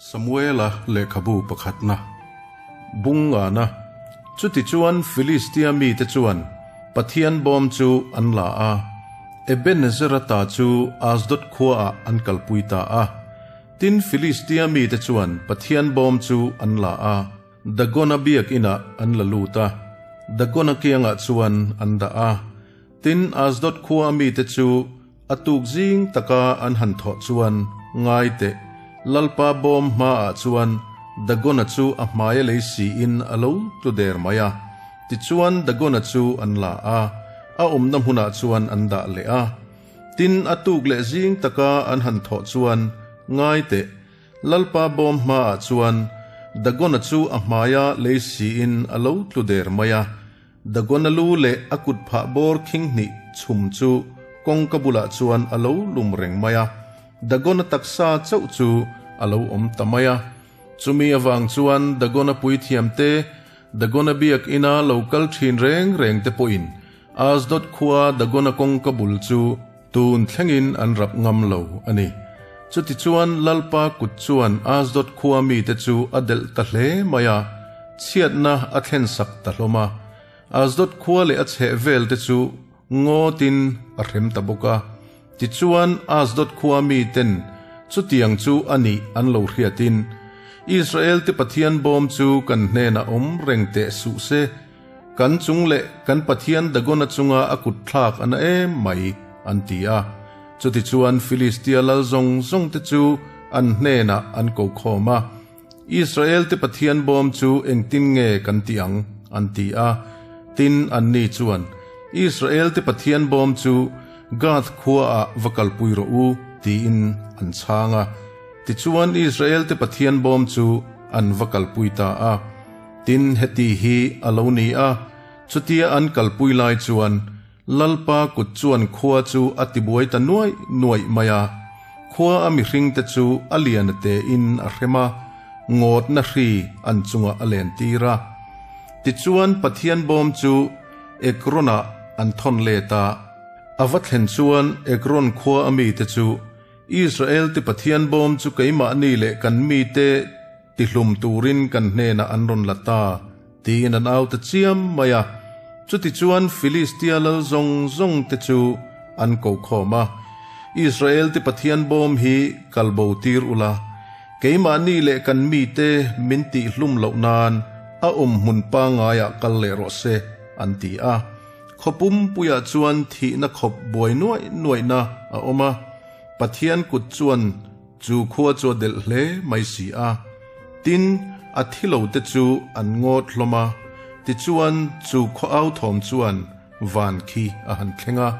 Samuela lehkhabu pakhatna bung ngana. Chutichuan Filistia mite chuan Pathian bawm chu an la a, Ebenezera ta chu Asdod khuaah an kalpui ta a. Tin, Filistia mite chuan Pathian bawm chu an la a, Dagona biakinah an la lut a, Dagona kiangah chuan an dah a. Tin, Asdod khua mite chu A tuk zing taka an han thawh chuan, Ngai teh, Lalpa bawm hmaah chuan Dagona chu a hmaia lei siin a lo tlu der mai a. Tichuan Dagona chu an la a, a awmna hmunah chuan an dah leh a. Tin, a tuk leh zing taka an han thawh chuan, Ngai teh, Lalpa bawm hmaah chuan Dagona chu a hmaia lei siin a lo tlu der mai a. Dagona lu leh a kut phah bawr khing hnih chhum chu kawngka bulah chuan a lo lum reng mai a, Dagona taksa chauh chu a lo awm ta mai a. Chumi avang chuan Dagona puithiamte, Dagona biakina lo kal thin reng reng te pawhin Asdod khua Dagona kawngka bul chu tun thlengin an rap ngam lo a ni. Chutichuan Lalpa kut chuan Asdod khua mite chu a delh ta hle mai a, chhiatna a thlen sak ta hlawm a. Asdod khua leh a chheh vel te chu ngawtin a hrem ta bawk a. Tichuan Asdod khua miten chutiang chu a nih an lo hriatin, Israel te Pathian bawm chu kan hnenah awm reng teh suh se, Kan chung leh kan Pathian Dagona chunga a kut thlak a na em mai, an ti a. Chutichuan Filistia lal zawng zawng te chu an hnenah an ko khawm a, Israel te Pathian bawm chu engtin nge kan ti ang? an ti a. Tin, anni chuan, Israel te Pathian bawm chu Gath khuaah va kalpui rawh u, tiin an chhang a. Tichuan Israel te Pathian bawm chu an va kalpui ta a. Tin, heti hi a lo ni a, chutia an kalpui lai chuan Lalpa kut chuan khua chu a tibuai ta nuaih nuaih mai a, khua a mihringte chu a lian a tein a hrem a, ngawtna hri an chungah a len tir a. Tichuan Pathian bawm chu Ekronah an thawn let a, a va thlen chuan Ekron khua a mite chu Israel-te Pathian bawm chu keimahni leh kan mite Tihlum turin kan hnenah an rawn la ta, tiin an au ta chiam mai a. Chutichuan Filistia lal zawng zawng te chu an ko khawm a, Israel te Pathian bawm hi kal bo tir ula, keimahni leh kan mite min tihhlum loh nan a awm hmun pangaiah kal leh rawh se, an ti a. Khaw pumpuiah chuan thihna khawp buai nuaih nuaihna a awm a, Pathian kut chuan Chu khua chu a delh hle mai si a. Tin, a thi lo te chu an ngawt hlawm a, tichuan chu khaw au thawm chuan van khi a han thleng a.